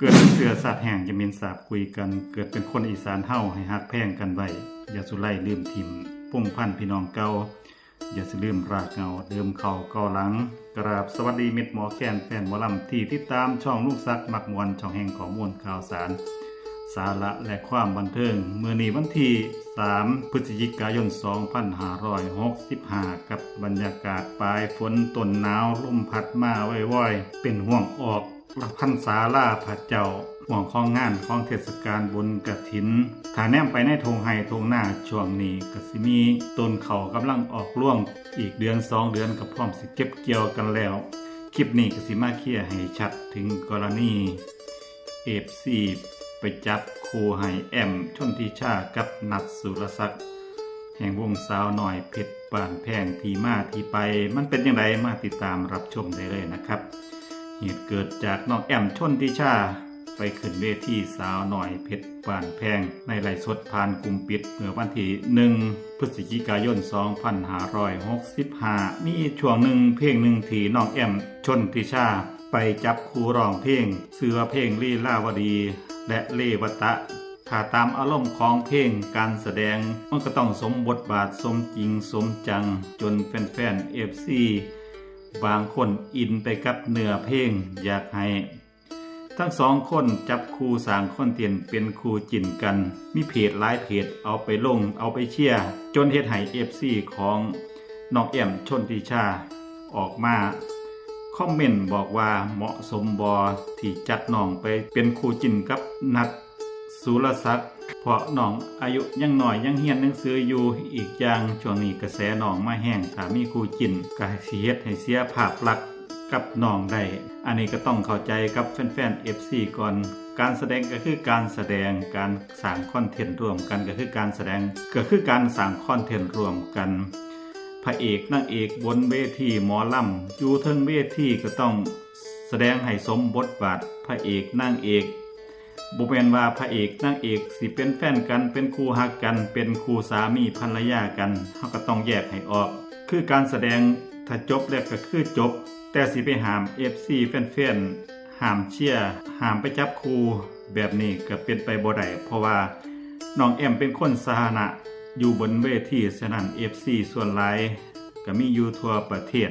ເກີດເປັນເຊື້ອຊາດແຫ້ງ ຢ່າເໝັນສາບຄຸຍກັນ ເກີດເປັນຄົນອີສານເຮົາ ໃຫ້ຮັກແພງກັນໄວ້ ຢ່າສຸໄລລືມຖິ້ມ ພົງພັນພີ່ນ້ອງເກົ່າ ຢ່າຊິລືມລາກເຫງົ້າ ດື່ມເຂົ້າກ່າວຫຼັງ. ກະລາບສະຫວັດດີມິດໝໍແຄນ ແຟນໝໍລຳທີ່ຕິດຕາມຊ່ອງລຸງສັກມັກມ່ວນ ຊ່ອງແຫ່ງຂໍ້ມູນຂ່າວສານ ສາລະ ແລະ ຄວາມບັນເທີງ. ມື້ນີ້ວັນທີສາມ ພຶສຈິກາຍົນ ສອງພັນຫ້າຮ້ອຍຫົກສິບຫ້າ ກັບບັນຍາກາດປາຍຝົນ ຕົ້ນໜາວ ລົມພັດມາວອຍໆ ເປັນຫ່ວງອອກ ລະພັນສາລາພະເຈົ້າ ຫ່ວງຂອງງານຂອງເທດສະການບຸນກະຖິນ. ຖ້າແນມໄປໃນທົ່ງໄຮ່ທົ່ງນາຊ່ວງນີ້ ກະຊິມີຕົ້ນເຂົ້າກຳລັງອອກລວງ ອີກເດືອນສອງເດືອນກະພ້ອມຊິເກັບກ່ຽວກັນແລ້ວ. ຄລິບນີ້ກະຊິມາເຄຍໃຫ້ຊັດເຖິງກໍລະນີ ເອັຟຊີ ໄປຈັບຄູ່ໃຫ້ແອມ ຊົນທິຊາ ກັບ ນັດ ສຸລະສັກ ແຫ່ງວົງສາວນ້ອຍເພັດບ້ານແພງ ທີ່ມາທີ່ໄປມັນເປັນຈັ່ງໃດ ມາຕິດຕາມຮັບຊົມໄດ້ເລີຍນະຄັບ. ເຫດເກີດຈາກນ້ອງແອມ ຊົນທິຊາ ໄປຂຶ້ນເວທີສາວນ້ອຍເພັດບ້ານແພງ ໃນໄລຟ໌ສົດຜ່ານກຸ່ມປິດ ເມື່ອວັນທີໜຶ່ງ ພຶສຈິກາຍົນ ສອງພັນຫ້າຮ້ອຍຫົກສິບຫ້າ ມີຊ່ວງໜຶ່ງ ເພງໜຶ່ງທີ່ນ້ອງແອມ ຊົນທິຊາ ໄປຈັບຄູ່ຮ້ອງເພງ ຊື່ວ່າເພງລີລາວະດີ ແລະ ເລວະຕະ. ຖ້າຕາມອາລົມຂອງເພງ ການສະແດງມັນກະຕ້ອງສົມບົດບາດ ສົມຈິງສົມຈັງ ຈົນແຟນໆ ເອັຟຊີ ບາງຄົນອິນໄປກັບເນື້ອເພງ ຢາກໃຫ້ທັງສອງຄົນຈັບຄູ່ສ້າງຄອນເທັນເປັນຄູ່ຈິ້ນກັນ ມີເພຈຫຼາຍເພຈເອົາໄປລົງ ເອົາໄປເຊຍ ຈົນເຮັດໃຫ້ເອັຟຊີຂອງນ້ອງແອມ ຊົນທິຊາ ອອກມາຄອມເມັນບອກວ່າ ເໝາະສົມບໍ່ທີ່ຈັດນ້ອງໄປເປັນຄູ່ຈິ້ນກັບ ນັດ ສຸລະສັກ ເພາະນ້ອງອາຍຸຍັງນ້ອຍ ຍັງຮຽນໜັງສືຢູ່. ອີກຢ່າງຊ່ວງນີ້ກະແສນ້ອງມາແຮງ ຖ້າມີຄູ່ຈິ້ນກະຊິເຮັດໃຫ້ເສຍພາບລັກກັບນ້ອງໄດ້. ອັນນີ້ກະຕ້ອງເຂົ້າໃຈກັບແຟນໆ ເອັຟຊີ ກ່ອນ. ການສະແດງກະຄືການສະແດງ ການສ້າງຄອນເທັນຮ່ວມກັນກະຄືການສະແດງ ກະຄືການສ້າງຄອນເທັນຮ່ວມກັນ. ພະເອກນາງເອກບົນເວທີໝໍລຳ ຢູ່ເທິງເວທີກະຕ້ອງສະແດງໃຫ້ສົມບົດບາດພະເອກນາງເອກ. ບໍ່ແມ່ນວ່າພະເອກນາງເອກຊິເປັນແຟນກັນ ເປັນຄູ່ຮັກກັນ ເປັນຄູ່ສາມີພັນລະຍາກັນ ເຮົາກະຕ້ອງແຍກໃຫ້ອອກ. ຄືການສະແດງ ຖ້າຈົບແລ້ວກະຄືຈົບ ແຕ່ຊິໄປຫ້າມເອັຟຊີ ແຟນໆ ຫ້າມເຊຍ ຫ້າມໄປຈັບຄູ່ ແບບນີ້ກະເປັນໄປບໍ່ໄດ້ ເພາະວ່ານ້ອງແອມເປັນຄົນສາທາລະນະຢູ່ບົນເວທີ. ສະນັ້ນ ເອັຟຊີ ສ່ວນຫຼາຍກະມີຢູ່ທົ່ວປະເທດ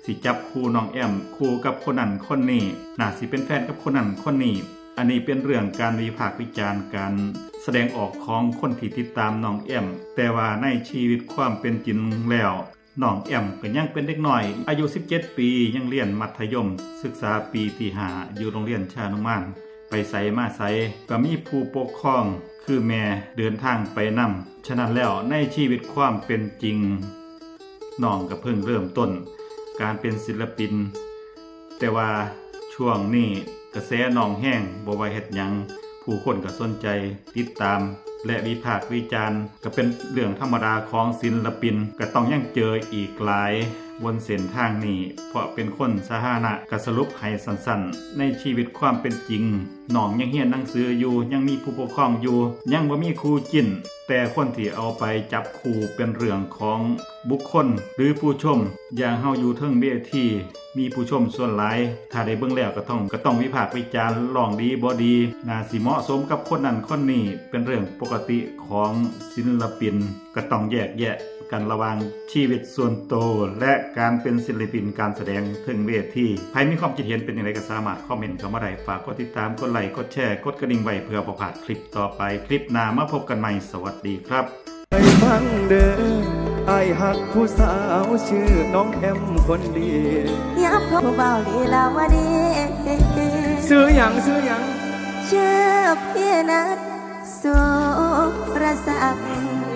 ຊິຈັບຄູ່ນ້ອງແອມຄູ່ກັບຄົນນັ້ນຄົນນີ້ ໜ້າຊິເປັນແຟນກັບຄົນນັ້ນຄົນນີ້. ອັນນີ້ເປັນເລື່ອງການວິພາກວິຈານ ການສະແດງອອກຂອງຄົນທີ່ຕິດຕາມນ້ອງແອມ. ແຕ່ວ່າໃນຊີວິດຄວາມເປັນຈິງແລ້ວ ນ້ອງແອມກະຍັງເປັນເດັກນ້ອຍ ອາຍຸສິບເຈັດປີ ຍັງຮຽນມັດທະຍົມສຶກສາປີທີຫ້າ ຢູ່ໂຮງຮຽນຊານຸມານ. ໄປໃສມາໃສກະມີຜູ້ປົກຄອງຄືແມ່ເດີນທາງໄປນຳ. ສະນັ້ນແລ້ວ ໃນຊີວິດຄວາມເປັນຈິງ ນ້ອງກະເພິ່ງເລີ່ມຕົ້ນການເປັນສິນລະປິນ ແຕ່ວ່າຊ່ວງນີ້ກະແສນ້ອງແຮງ ບໍ່ວ່າເຮັດຫຍັງ ຜູ້ຄົນກະສົນໃຈຕິດຕາມ ແລະ ວິພາກວິຈານ ກະເປັນເລື່ອງທຳມະດາຂອງສິນລະປິນ ກະຕ້ອງຍັງເຈີອີກຫຼາຍບົນເສັ້ນທາງນີ້ ເພາະເປັນຄົນສາທາລະນະ. ກະສະຫຼຸບໃຫ້ສັ້ນໆ ໃນຊີວິດຄວາມເປັນຈິງ ນ້ອງຍັງຮຽນໜັງສືຢູ່ ຍັງມີຜູ້ປົກຄອງຢູ່ ຍັງບໍ່ມີຄູ່ຈິ້ນ ແຕ່ຄົນທີ່ເອົາໄປຈັບຄູ່ເປັນເລື່ອງຂອງບຸກຄົນ ຫຼື ຜູ້ຊົມ. ຢ່າງເຮົາຢູ່ເທິງເວທີ ມີຜູ້ຊົມສ່ວນຫຼາຍ ຖ້າໄດ້ເບິ່ງແລ້ວກະຕ້ອງ ກະຕ້ອງວິພາກວິຈານ ຮ້ອງດີບໍ່ດີ ໜ້າຊິເໝາະສົມກັບຄົນນັ້ນຄົນນີ້ ເປັນເລື່ອງປົກກະຕິຂອງສິນລະປິນ. ກະຕ້ອງແຍກແຍະກັນລະຫວ່າງຊີວິດສ່ວນໂຕ ແລະ ການເປັນສິນລະປິນ ການສະແດງເທິງເວທີ. ໃຜມີຄວາມຄິດເຫັນເປັນຈັ່ງໃດກະສາມາດຄອມເມັນເຂົ້າມາໄດ້. ຝາກກົດຕິດຕາມ ກົດໄລ ກົດແຊ ກົດກະດິ່ງໄວ້ ເພື່ອບໍ່ພາດຄລິບຕໍ່ໄປ. ຄລິບໜ້າມາພົບກັນໃໝ່. ສະຫວັດດີຄັບ. ໄດ້ຟັງເດີ ອ້າຍຮັກຜູ້ສາວຊື່ນ້ອງແອມຄົນດີ. ຢາກພົບຜູ້ບ່າວລີລາວະດີ. ຊື່ຫຍັງ? ຊື່ຫຍັງ? ຊື່ພີນັດ ສຸລະສັກ.